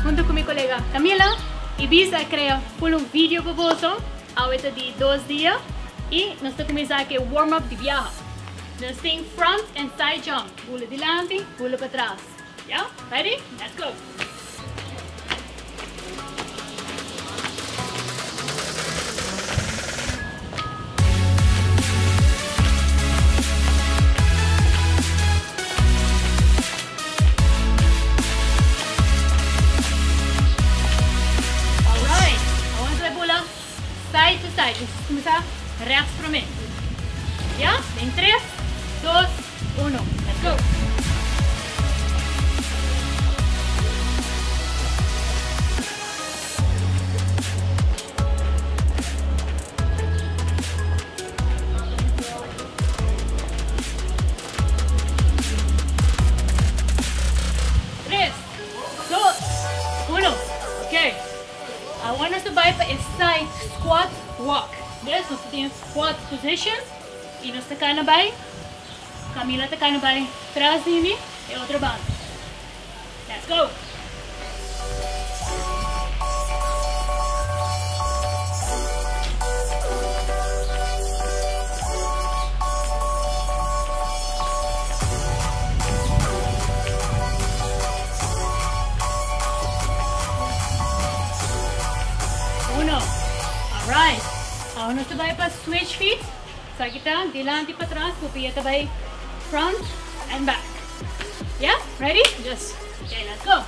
Hunto ku mi kolega Camila i Bisa a krea full un video pa boso. Awe ta di dos dia i nos ta kuminsá ku e warm up di biaha. Nos tin front and side jump, bula dilanti, bula patras. Ya? Ready? Let's go! Alright, awor nos ta bai bula side to side. Nos ta kuminsá rechts promé. Ya? Den tres, dos, uno. Let's go! Tres, dos, uno. Ok. Awor nos ta bai pa e side squat walk. Dus nos ta tin squat position y nos ta cana bai, Camila ta cana bai tras di mi e otro banda. Let's go! Uno. Alright. Awor nos ta bai pa switch feet. Esaki ta dilanti patras, bo pia ta bai front and back. Yeah? Ready? Yes. Okay, let's go.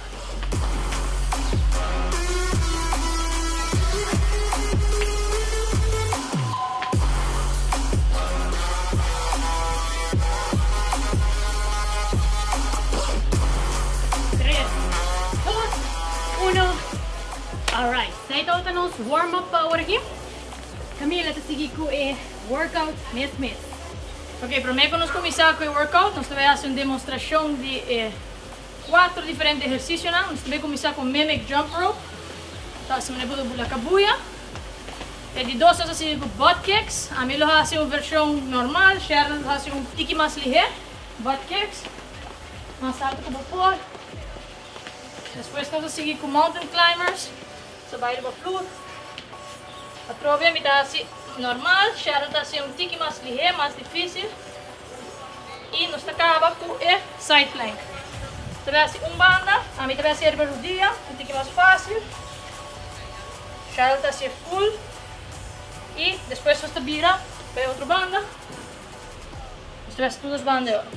Tres, dos, uno. Alright, esei tabata nos warm up pa awor aki. Camila ta sigui ku e workout mes mes. Ok, prome ku nos kuminsá ku e workout, nos ta bai hasi un demostrashon di e kuater diferente ehersisionan. Nos ta bai kuminsá ku mimic jump rope, ta hasi manera ku ta bula kabuya. E di dos nos ta sigui ku butt kicks. Ami lo hasi un vershon normal, Sharon lo hasi un tiki mas lihé, butt kicks, mas altu ku bo por. Despues nos ta sigui ku mountain climbers, ta bai riba flur. Atrobe mi ta hasi normal, Sharon ta hasi un tiki mas lihé, mas difísil. I nos ta kaba ku e side plank. Ta bai hasi un banda, ami ta bai hasi riba rudia, un tiki mas fásil. Sharon ta hasi full. I despues nos ta bira pa e otro banda. Nos ta bai hasi tur dos banda e ora.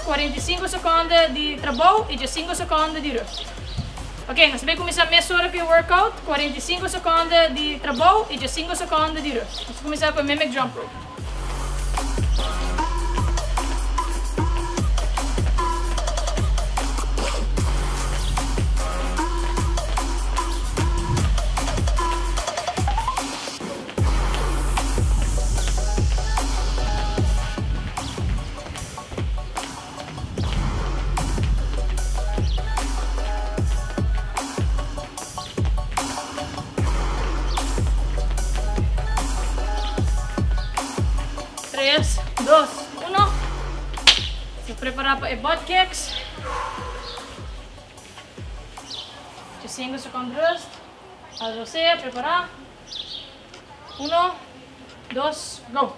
45 sekonde di trabou i 15 sekonde di rust. Ok, nos ta bai kuminsá mesora ku e workout, 45 sekonde di trabou i 15 sekonde di rust. Nos ta kuminsá ku e mimic jump rope. Tres, dos, uno. Nos prepara pa e butt kicks. 5 seconden rust. Algo sea, prepara. Uno, dos, go.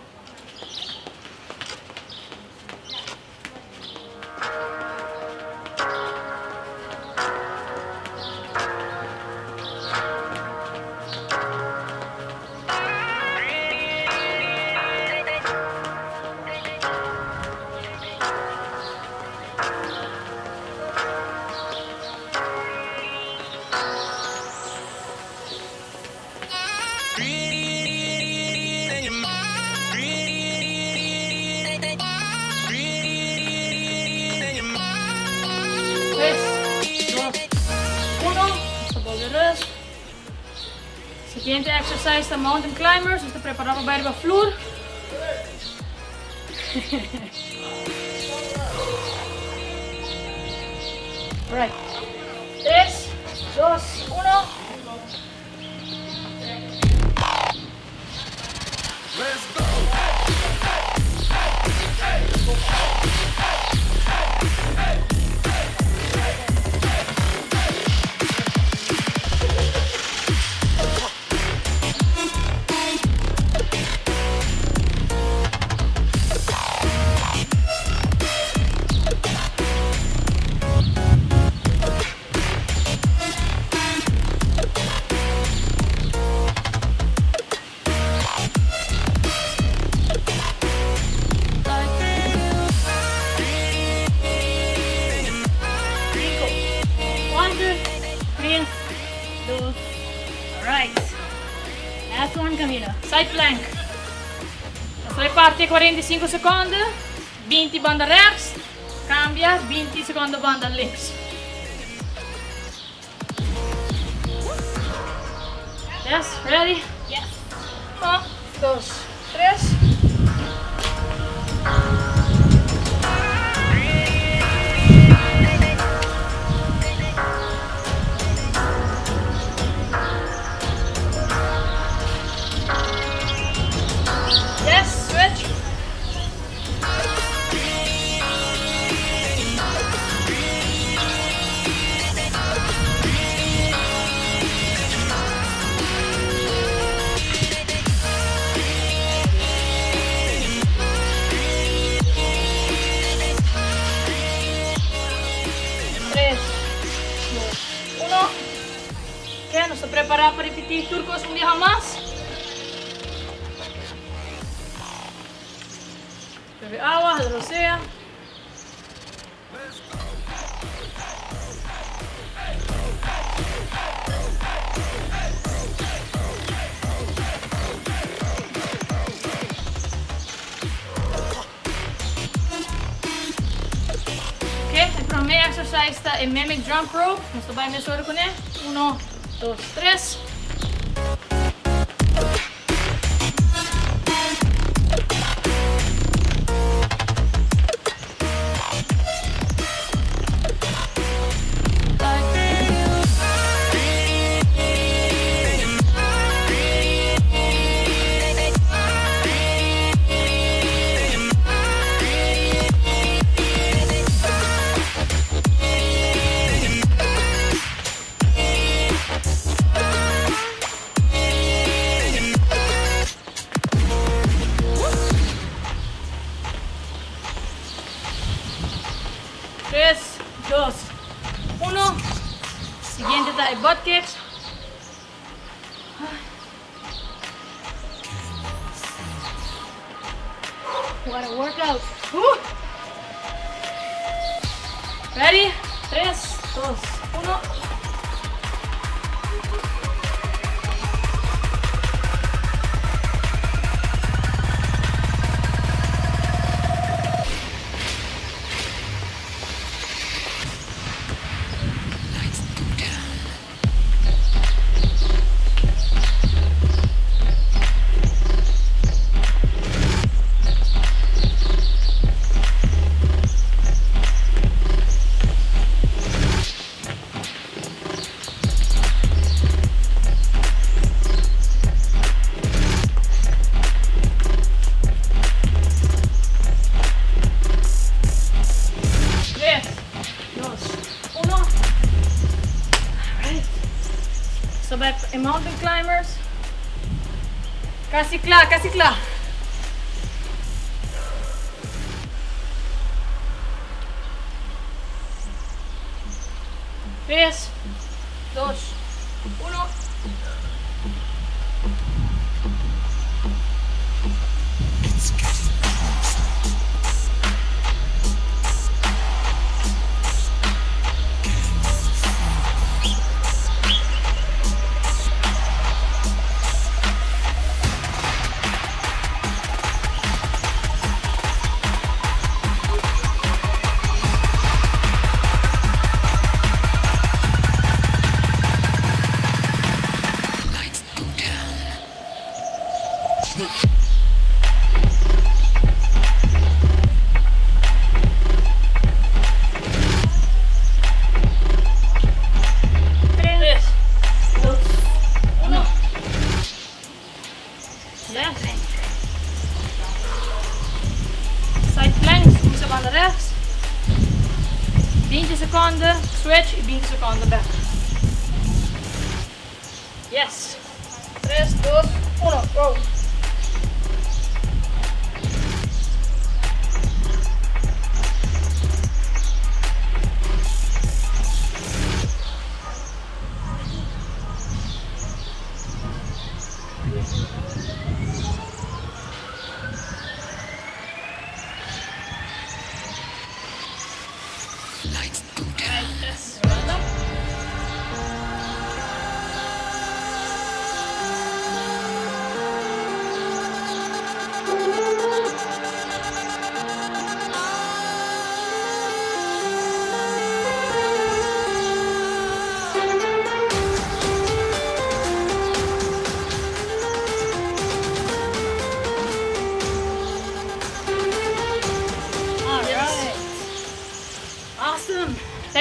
Tres, dos, uno. Nos ta bolbe rust. Siguiente exercise ta mountain climbers. Nos ta prepara pa bai riba flur. Alright. Tres, dos, uno. Un camino. Side plank. Nos ta parti 45 seconde. 20 banda rechts. Cambia 20 seconde banda links. Yes, ready? Yes. 1, 2, 3. Yes, switch. 3, 2, 1. Ok, nos ta prepara pa ripiti tur cos un biaha mas. Bebe awa, hala rosea. Ok, e prome exercise ta e mimic jump rope. Nos ta bai mesora kuné. Uno, dos, tres. 3, 2, 1. Siguiente ta e butt kicks. What a workout. Ready? 3, 2, 1. 3, 2, 1. Alright. So back in mountain climbers. Casi cla, casi cla. 3, 2, 1. 3, 2, 1. Yes. Side planks, cuminsa banda rechts. 20 seconde, switch y 20 seconde back. Yes. 3, 2, 1, go. Lights go down. Yes. Well done.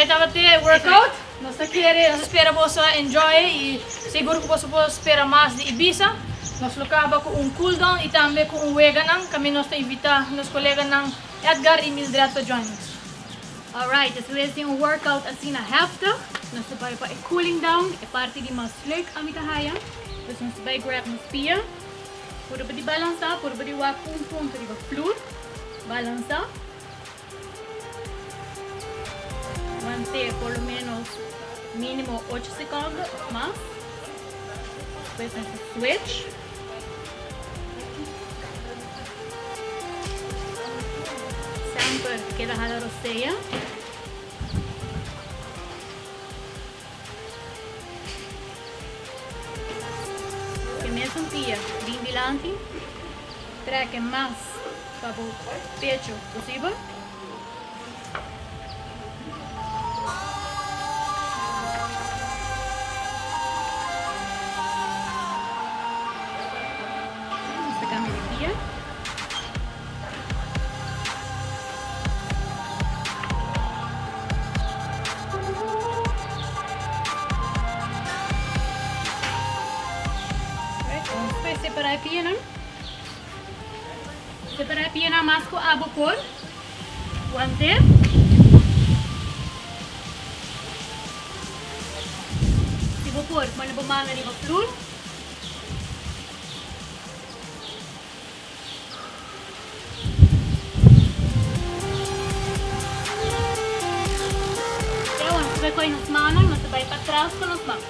Esaki tabata e workout. Nos ta kere, nos ta spera boso a enjoy y sigur cu boso por spera mas di Ibisa. Nos lo caba cu un cool down y tambe cu un weganan. Caminda nos ta invita nos coleganan Edgar y Mildred pa join nos. Alright, despues di un workout asina heftig, nos ta bai pa e cooling down, e parti di mas leuk ami ta haya. Dus nos ta bai grab nos pia, purba di balansa, purba di wak un punto riba flur, balansa. Want'é por lo menos minimo ocho secondo of mas. Despues nos ta switch. Semper keda hala rosea. Ke mesun pia bin dilanti. Trek e mas pa bo pecho posibel. Nos ta cambia di pia. Right, separa e pianan. Separa e pianan mas ku abo por. Wante. Si bo por, pone bo man riba flur. Awor nos ta bai kohe nos mannan, nos ta bai patras ku nos man.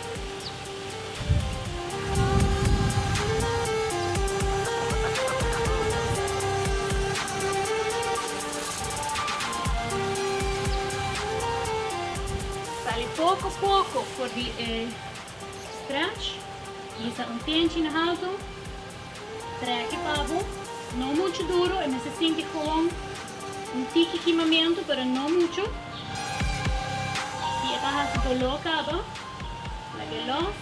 Sali poko poko for di e stretch. Hisa un tenchi na haltu. Trek e pa bo. No mucho duro, e mester sinti gewoon un tiki kimamentu, pero no mucho. Si e ta hasi doló kaba, laga e los.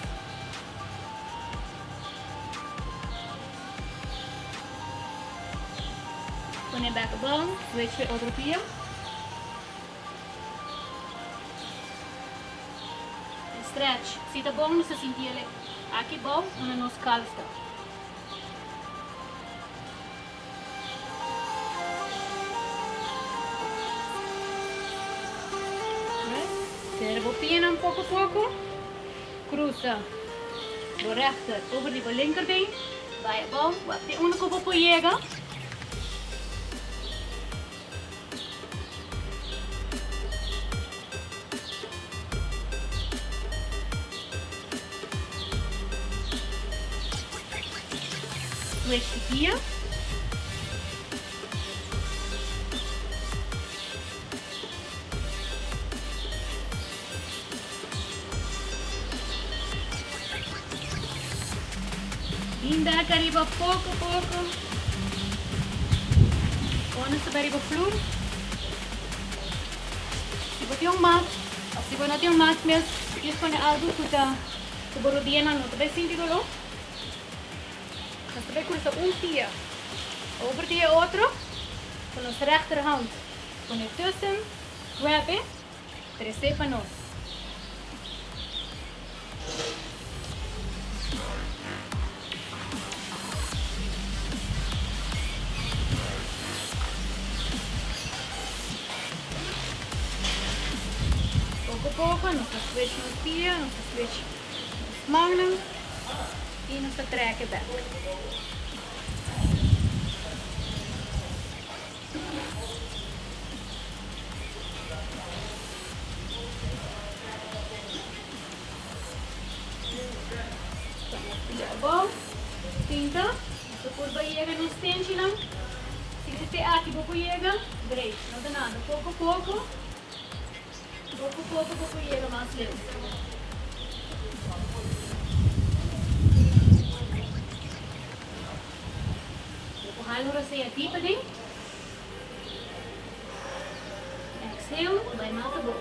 Pone bek abou, switch pa e otro pia. Stretch. Si ta bon nos ta sinti el aki bou unda nos kalf ta. Sera bo pianan poko poko. Cruza bo rechter over di bo linkerbeen. Bai abou. Wak te unda ku bo por yega. Switch di pia. Bin bek ariba poko poko. Ora nos ta bai riba flur. Si bo tin un mat of si bo no tin un mat mes just pone algu ku ta ku bo rudianan no ta bai sinti doló. Nos ta bai krusa un pia over di e otro ku nos rechterhand pone tussen, grab e. Tresé pa nos. Poko poko nos ta switch nos pia, nos ta switch nos mannan i nos ta trek e bek. Abou, sinta, bo por bai yega nos tenchinan. Si ta te aki bo por yega, great, no ta nada. Poko poko, poko poko bo por yega mas leu. Bo por hala un rosea diep aden. Exhale, bai mas abou.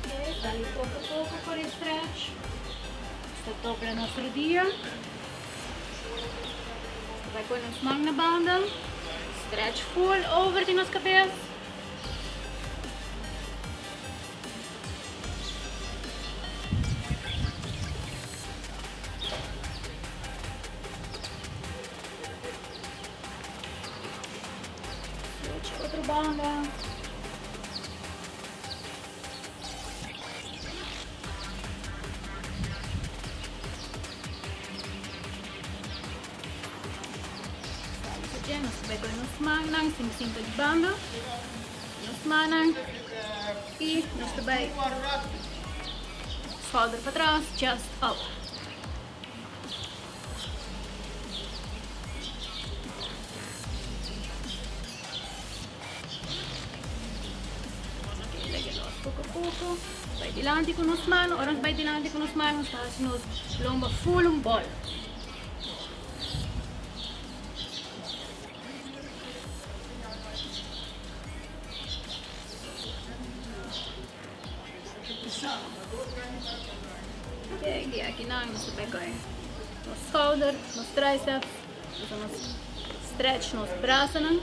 Okay, sali poco poco for e stretch. Ta dobla nos rudia. Bai pone nos man na banda. Stretch full over di nos kabes. Stretch otro banda. Nos ta bai pone nos mannan sin sinta di banda. Nos mannan y nos ta bai schouder patras, chest up. Poco a poco, bai dilanti cu nos mano. Ora nos bai dilanti cu nos mano, nos ta haci nos lomba full un bol. Ok, di aki nan nos ta bai coge nos schouder, nos triceps, nos stretch nos brasanan.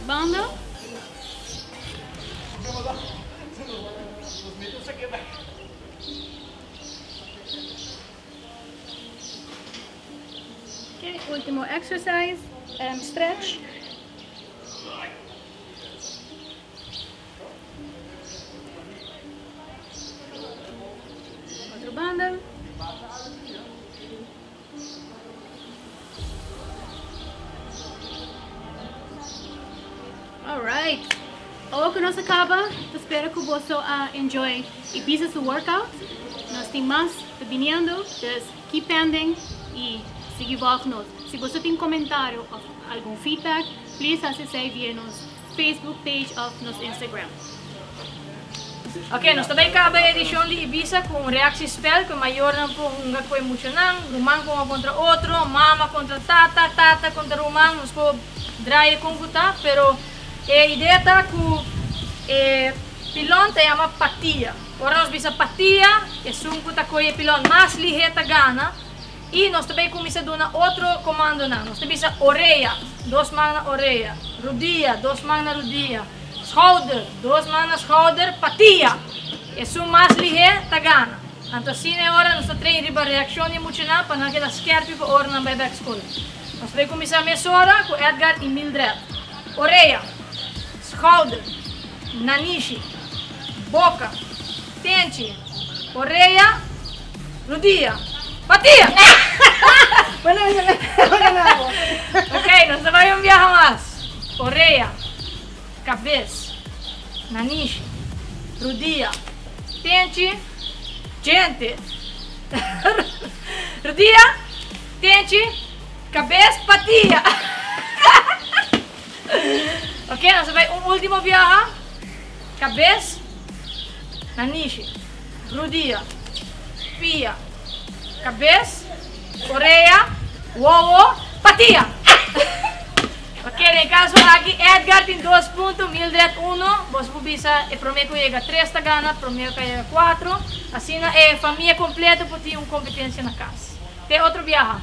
Banda. Ok, ultimo exercise, stretch. Otro banda. Alright. Awor ku nos a kaba, ta spera ku boso a enjoy Ibiza su workout. Nos tin mas ta biniendo, dus keep pending y sigui volg nos. Si boso tin comentario of algun feedback, please haci esey via nos Facebook page of nos Instagram. Ok, nos ta bay caba e edicion di Ibiza cu un reactiespel cu e mayornan por hunga cu e muchanan, ruman por hunga contra otro, mama contra tata, tata contra ruman, nos por draai con cu ta, pero e idea ta cu e pilon ta yama patia. Ora nos bisa patia, esun cu ta coge e pilon mas lihe ta gana. I nos ta bay cuminsa duna otro comandonan. Nos ta bisa orea, dos man na orea, rudia, dos man na rudia, schouder, dos man na schouder, patia! Esun mas lihé ta gana. Anto asina e ora nos ta train riba reaccion di muchanan pa nan keda skerpi pa ora nan bay bek scol. Nos ta bay cuminsa mesora cu Edgar i Mildred. Orea, schouder, nanishi, boca, tenchi, orea, Rudia, Patia! Ok, nos ta bai un biaha mas. Orea, kabes, nanishi, rudia, tenchi, djente. Rudia, tenchi, kabes, patia. Ok, nos ta bai un ultimo biaha. Kabes, nanishi. Rudia, pia, kabes, orea, wowo, patia! Ok, den e kaso aki Edgar tin dos punto, Mildred uno. Boso por bisa e prome ku yega tres ta gana, prome ku a yega kuatro. Asina e famia kompleto por tin un kompetensia na kas. Te otro biaha!